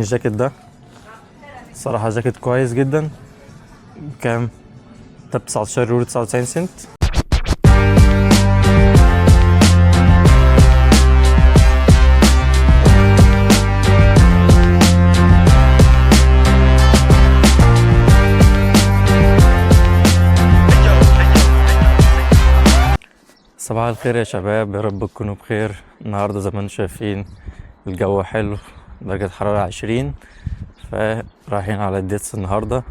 الجاكيت ده صراحة جاكيت كويس جدا. بكام؟ ده ب 19 يورو 99 سنت. صباح الخير يا شباب، يا رب تكونوا بخير. النهاردة زي ما انتم شايفين الجو حلو، درجة حرارة 20، فرايحين على الديتس النهاردة.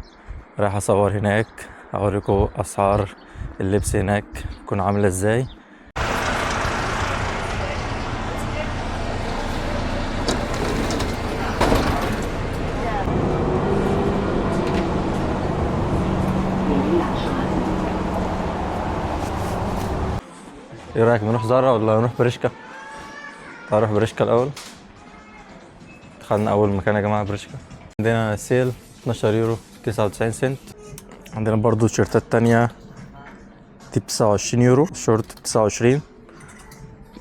رايح اصور هناك، اوريكم اسعار اللبس هناك تكون عاملة ازاي. ايه رايك نروح زارا ولا نروح بريشكا؟ تعال نروح بريشكا الاول. دخلنا اول مكان يا جماعة بريشكا، عندنا sale 12 يورو 99 سنت. عندنا برضو تيشيرتات تانية دي 29 يورو، شورت 29،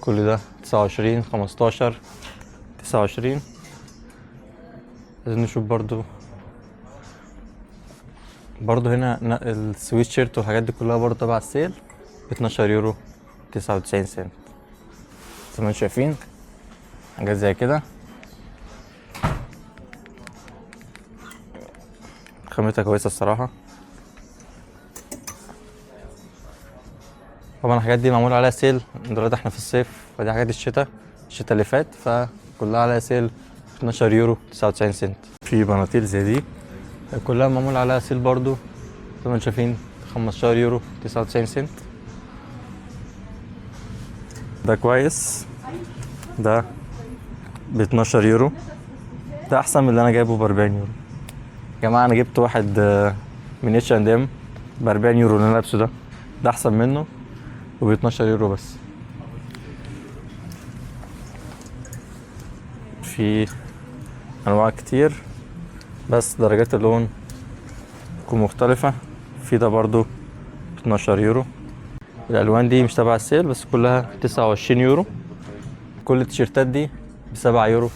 كل ده 29، 15، 29. لازم نشوف برضو هنا السويت شيرت والحاجات دي كلها برضو تبع ال sale ب 12 يورو 99 سنت. زي ما انتم شايفين حاجات زي كده، خامتها كويسة الصراحة. طبعا الحاجات دي معمول عليها sale، دلوقتي احنا في الصيف فدي حاجات الشتاء، الشتاء اللي فات، فكلها عليها sale 12 يورو 99 سنت. في بناطيل زي دي كلها معمول عليها sale برضو زي ما انتم شايفين 15 يورو 99 سنت. ده كويس، ده ب 12 يورو، ده احسن من اللي انا جايبه ب 40 يورو. يا جماعة انا جبت واحد من اتش اند ام ب 40 يورو اللي انا لابسه ده، ده احسن منه وب 12 يورو بس. في انواع كتير بس درجات اللون تكون مختلفة. في ده برضو 12 يورو. الالوان دي مش تبع ال sale بس كلها 29 يورو. كل التيشيرتات دي ب 7 يورو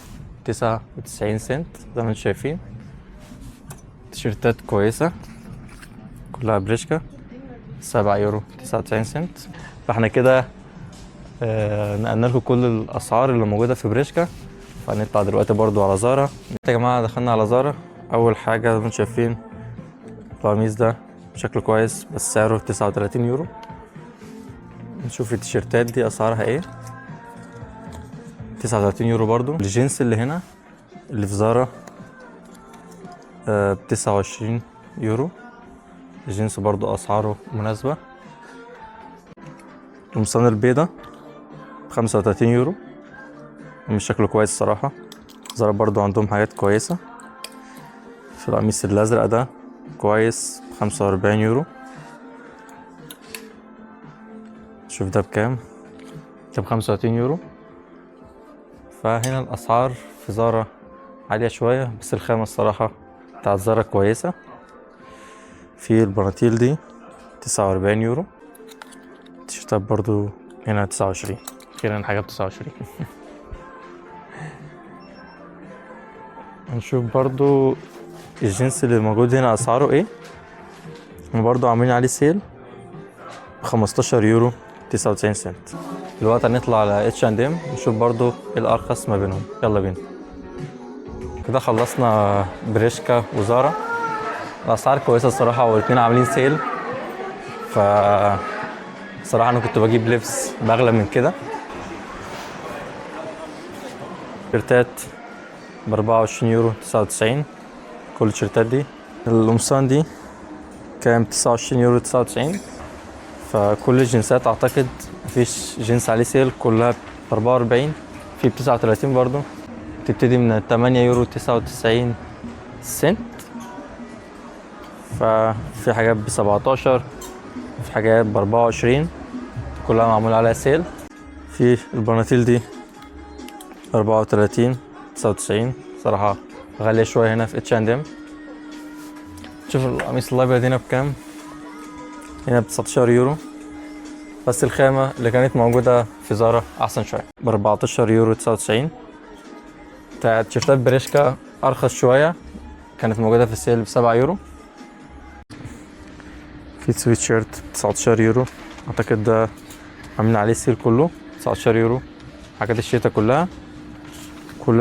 99 سنت زي ما انتم شايفين. تيشيرتات كويسة كلها بريشكا 7 يورو 99 سنت. فاحنا كده نقلنا لكم كل الاسعار اللي موجودة في بريشكا. فهنطلع دلوقتي برضو على زارا. يا جماعة دخلنا على زارا. اول حاجة زي ما انتم شايفين القميص ده شكله كويس بس سعره 39 يورو. نشوف التيشيرتات دي اسعارها ايه. 39 يورو برضو. الجينز اللي هنا اللي في زارا ب 29 يورو. الجينز برضو اسعاره مناسبة. القمصان البيضة 35 يورو، مش شكله كويس الصراحة. زارا برضو عندهم حاجات كويسة. في القميص الازرق ده كويس 45 يورو. شوف ده بكام، ده ب 35 يورو. فهنا الأسعار في زارا عالية شوية بس الخامة الصراحة بتاعت زارا كويسة. في البناطيل دي 49 يورو. التيشيرتات برضو هنا 29. أخيرا حاجة ب 29. هنشوف برضو الجنس اللي موجود هنا أسعاره ايه. وبرضو عاملين عليه sale 15 يورو 99 سنت. دلوقتي هنطلع على اتش اند ام نشوف برضو ايه الارخص ما بينهم. يلا بينا. كده خلصنا بريشكا وزارا. الاسعار كويسة الصراحة والاتنين عاملين sale. ف صراحة انا كنت بجيب لبس باغلى من كده. تيشيرتات ب 24 يورو 99 كل التيشيرتات دي. القمصان دي كام؟ 29 يورو 99. فكل الجنسات اعتقد مفيش جنس عليه sale، كلها ب 44، في ب 39 برضو. تبتدي من 8 يورو 99 سنت. ففي حاجات ب 17، في حاجات ب 24، كلها معمول عليها sale. في البناطيل دي 34 99، صراحة غالية شوية هنا في اتش اند ام. شوف القميص الابيض هنا بكام، هنا ب 19 يورو. بس الخامة اللي كانت موجودة في زارا أحسن شوية، ب 14 يورو 99. بتاع تيشيرتات بريشكا ارخص شوية، كانت موجودة في ال sale ب7 يورو. في سويت شيرت 19 يورو، اعتقد ده عاملين عليه ال sale كله 19 يورو. حاجات الشتا كلها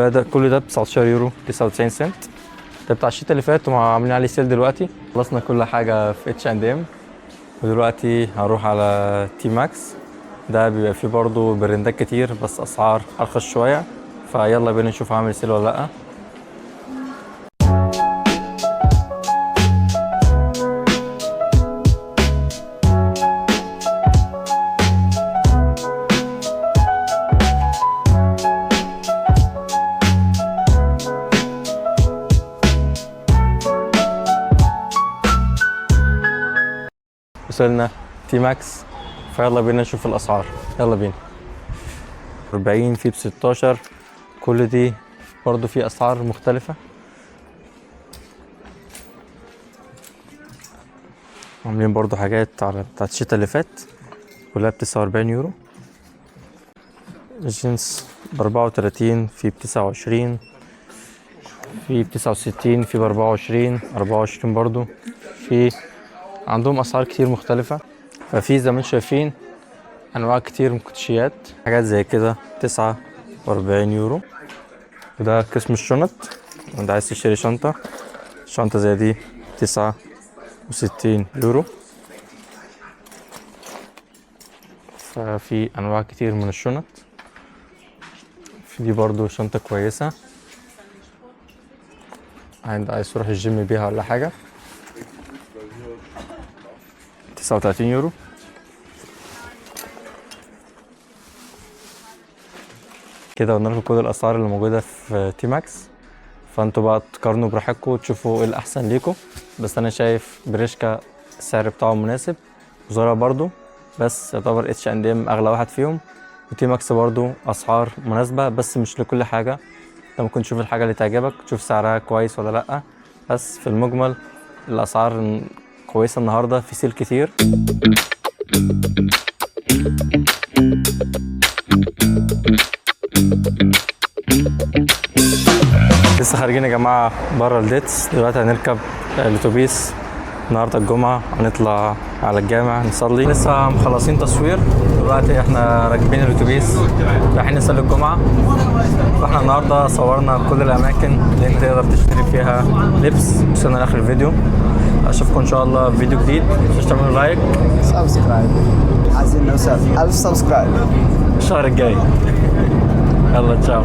ده كل ده ب 19 يورو 99 سنت. ده بتاع الشتا اللي فات وعاملين عليه sale دلوقتي. خلصنا كل حاجة في اتش اند ام، ودلوقتي هروح على TK Maxx. ده بيبقى فيه برضو براندات كتير بس اسعار ارخص شوية، فيلا بينا نشوف عامل sale ولا لأ. وصلنا TK Maxx، فيلا بينا نشوف الاسعار. يلا بينا. 40 في ب16، كل دي برضو في اسعار مختلفة. عاملين برضو حاجات على بتاعت الشتا اللي فات كلها ب49 يورو. الجينز ب34، في ب29، في ب69، في ب24، 24 برضو. في عندهم اسعار كتير مختلفة. ففي زي ما انتم شايفين انواع كتير من الكوتشيات، حاجات زي كده 49 يورو. وده قسم الشنط، انت عايز تشتري شنطة، شنطة زي دي 69 يورو. ففي انواع كتير من الشنط. في دي برضو شنطة كويسة، عايز تروح الجيم بيها ولا حاجة، 39 يورو. كده قلنا لكم كل الاسعار اللي موجودة في TK Maxx، فانتوا بقى تقارنوا براحتكم وتشوفوا ايه الاحسن ليكم. بس انا شايف Bershka السعر بتاعه مناسب، و Zara برضو، بس يعتبر اتش اند ام اغلى واحد فيهم، و TK Maxx برضو اسعار مناسبة بس مش لكل حاجة. انت ممكن تشوف الحاجة اللي تعجبك تشوف سعرها كويس ولا لا، بس في المجمل الاسعار كويسة النهارده، في sale كتير. لسه خارجين يا جماعة بره الديتس، دلوقتي هنركب الاتوبيس. النهارده الجمعة، هنطلع على الجامع نصلي. لسه مخلصين تصوير، دلوقتي احنا راكبين الاتوبيس رايحين نصلي الجمعة. فاحنا النهارده صورنا كل الاماكن اللي انت تقدر تشتري فيها لبس. وصلنا لاخر الفيديو، اشوفكم ان شاء الله في فيديو جديد. متنسوش تعملوا like، subscribe، عايزين نوصل 1000 subscribe الشهر الجاي. يلا تشاو.